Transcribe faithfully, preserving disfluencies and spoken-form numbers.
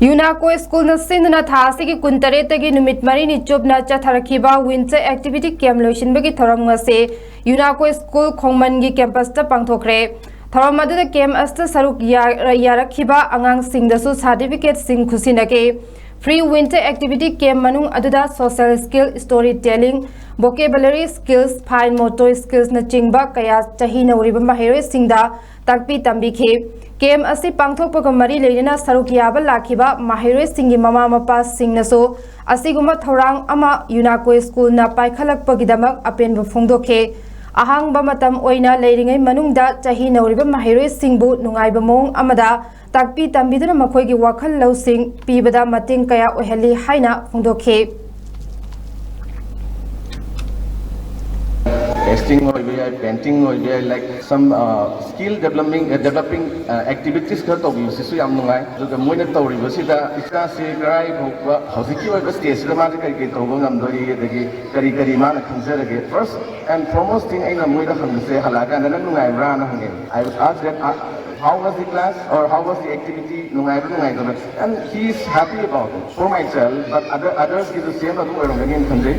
ꯌꯨꯅꯥꯀꯣ ꯁ꯭ꯀꯨꯜꯅ ꯁꯤꯟꯗꯨꯅ ꯊꯥ ꯑꯁꯤꯒꯤ ꯀꯨꯟꯇꯔꯦꯠꯇꯒꯤ ꯅꯨꯃꯤꯠ ꯃꯔꯤꯅꯤ ꯆꯨꯞꯅ ꯆꯠꯊꯔꯛꯈꯤꯕ ꯋꯤꯟꯇꯔ ꯑꯦꯛꯇꯤꯚꯤꯇꯤ ꯀꯦꯝꯞ ꯂꯣꯏꯁꯤꯟꯕꯒꯤ ꯊꯧꯔꯝ ꯑꯁꯤ ꯌꯨꯅꯥꯀꯣ ꯁ꯭ꯀꯨꯜ ꯈꯣꯡꯃꯟꯒꯤ ꯀꯦꯝꯄꯁꯇ ꯄꯥꯡꯊꯣꯛꯈ꯭ꯔꯦ꯫ ꯊꯧꯔꯝ ꯑꯗꯨꯗ ꯀꯦꯝꯞ ꯑꯁꯤꯗ ꯁꯔꯨꯛ ꯌꯥ-, ꯌꯥꯔꯛꯈꯤꯕ ꯑꯉꯥꯡꯁꯤꯡꯗꯁꯨ ꯁꯥꯔꯇꯤꯐꯤꯀꯦꯠꯁꯤꯡ ꯈꯨꯠꯁꯤꯟꯅꯈꯤ꯫ ꯐ꯭ꯔꯤ ꯋꯤꯟꯇꯔ ꯑꯦꯛꯇꯤꯚꯤꯇꯤ ꯀꯦꯝꯞ ꯃꯅꯨꯡ ꯑꯗꯨꯗ social skill, story telling, vocabulary skills, fine motor ꯁ꯭ꯀꯤꯜꯁꯅꯆꯤꯡꯕ ꯀꯌꯥ ꯆꯍꯤ ꯅꯧꯔꯤꯕ ꯃꯍꯩꯔꯣꯏꯁꯤꯡꯗ ꯇꯥꯛꯄꯤ ꯇꯝꯕꯤꯈꯤ꯫ ꯀꯦꯝꯞ ꯑꯁꯤ ꯄꯥꯡꯊꯣꯛꯄꯒ ꯃꯔꯤ ꯂꯩꯅꯅ ꯁꯔꯨꯛ ꯌꯥꯕ ꯂꯥꯛꯈꯤꯕ ꯃꯍꯩꯔꯣꯏꯁꯤꯡꯒꯤ ꯃꯃꯥ ꯃꯄꯥꯁꯤꯡꯅꯁꯨ ꯑꯁꯤꯒꯨꯝꯕ ꯊꯧꯔꯥꯡ ꯑꯃ ꯌꯨꯅꯥꯀꯣ ꯁ꯭ꯀꯨꯜꯅ ꯄꯥꯏꯈꯠꯂꯛꯄꯒꯤꯗꯃꯛ ꯑꯄꯦꯟꯕ ꯐꯣꯡꯗꯣꯛꯈꯤ꯫ ꯑꯍꯥꯡꯕ ꯃꯇꯝ ꯑꯣꯏꯅ ꯂꯩꯔꯤꯉꯩ ꯃꯅꯨꯡꯗ ꯆꯍꯤ ꯅꯧꯔꯤꯕ ꯃꯍꯩꯔꯣꯏꯁꯤꯡꯕꯨ ꯅꯨꯡꯉꯥꯏꯕ ꯃꯑꯣꯡ ꯑꯃꯗ ꯇꯥꯛꯄꯤ ꯇꯝꯕꯤꯗꯨꯅ ꯃꯈꯣꯏꯒꯤ ꯋꯥꯈꯜ ꯂꯧꯁꯤꯡ ꯄꯤꯕꯗ ꯃꯇꯦꯡ ꯀꯌꯥ ꯑꯣꯏꯍꯜꯂꯤ ꯍꯥꯏꯅ ꯐꯣꯡꯗꯣꯛꯈꯤ꯫ ꯇꯦꯛꯁꯇꯤꯡ ꯑꯣꯏꯕ ꯌꯥꯏ, ꯄꯦꯟꯇꯤꯡ ꯑꯣꯏꯕ ꯌꯥꯏ, like some skill developing developing activities ꯈꯔ ꯇꯧꯕꯤꯕꯁꯤꯁꯨ ꯌꯥꯝ ꯅꯨꯡꯉꯥꯏ꯫ ꯑꯗꯨꯒ ꯃꯣꯏꯅ ꯇꯧꯔꯤꯕꯁꯤꯗ ꯏꯆꯥꯁꯤ ꯀꯔꯥꯏ ꯐꯥꯎꯕ ꯍꯧꯖꯤꯛꯀꯤ ꯑꯣꯏꯕ ꯁ꯭ꯇꯦꯖꯁꯤꯗ ꯃꯥꯁꯤ ꯀꯔꯤ ꯀꯔꯤ ꯇꯧꯕ ꯉꯝꯗꯣꯔꯤ, ꯑꯗꯒꯤ ꯀꯔꯤ ꯀꯔꯤ ꯃꯥꯅ ꯈꯪꯖꯔꯒꯦ꯫ First and foremost thing ꯑꯩꯅ ꯃꯣꯏꯗ ꯍꯪꯕꯁꯦ, ꯍꯜꯂꯛꯑꯀꯥꯟꯗ ꯅꯪ ꯅꯨꯡꯉꯥꯏꯕ꯭ꯔꯥꯅ ꯍꯪꯉꯦ꯫ I would ask that, uh, how was the class or how was the activity? ꯅꯨꯡꯉꯥꯏꯕ ꯅꯨꯡꯉꯥꯏꯇꯕ? And he is happy about it. For myself, but other others ꯀꯤꯁꯨ ꯁꯦꯝ ꯑꯗꯨꯝ ꯑꯣꯏꯔꯝꯒꯅꯤꯅ ꯈꯟꯖꯩ꯫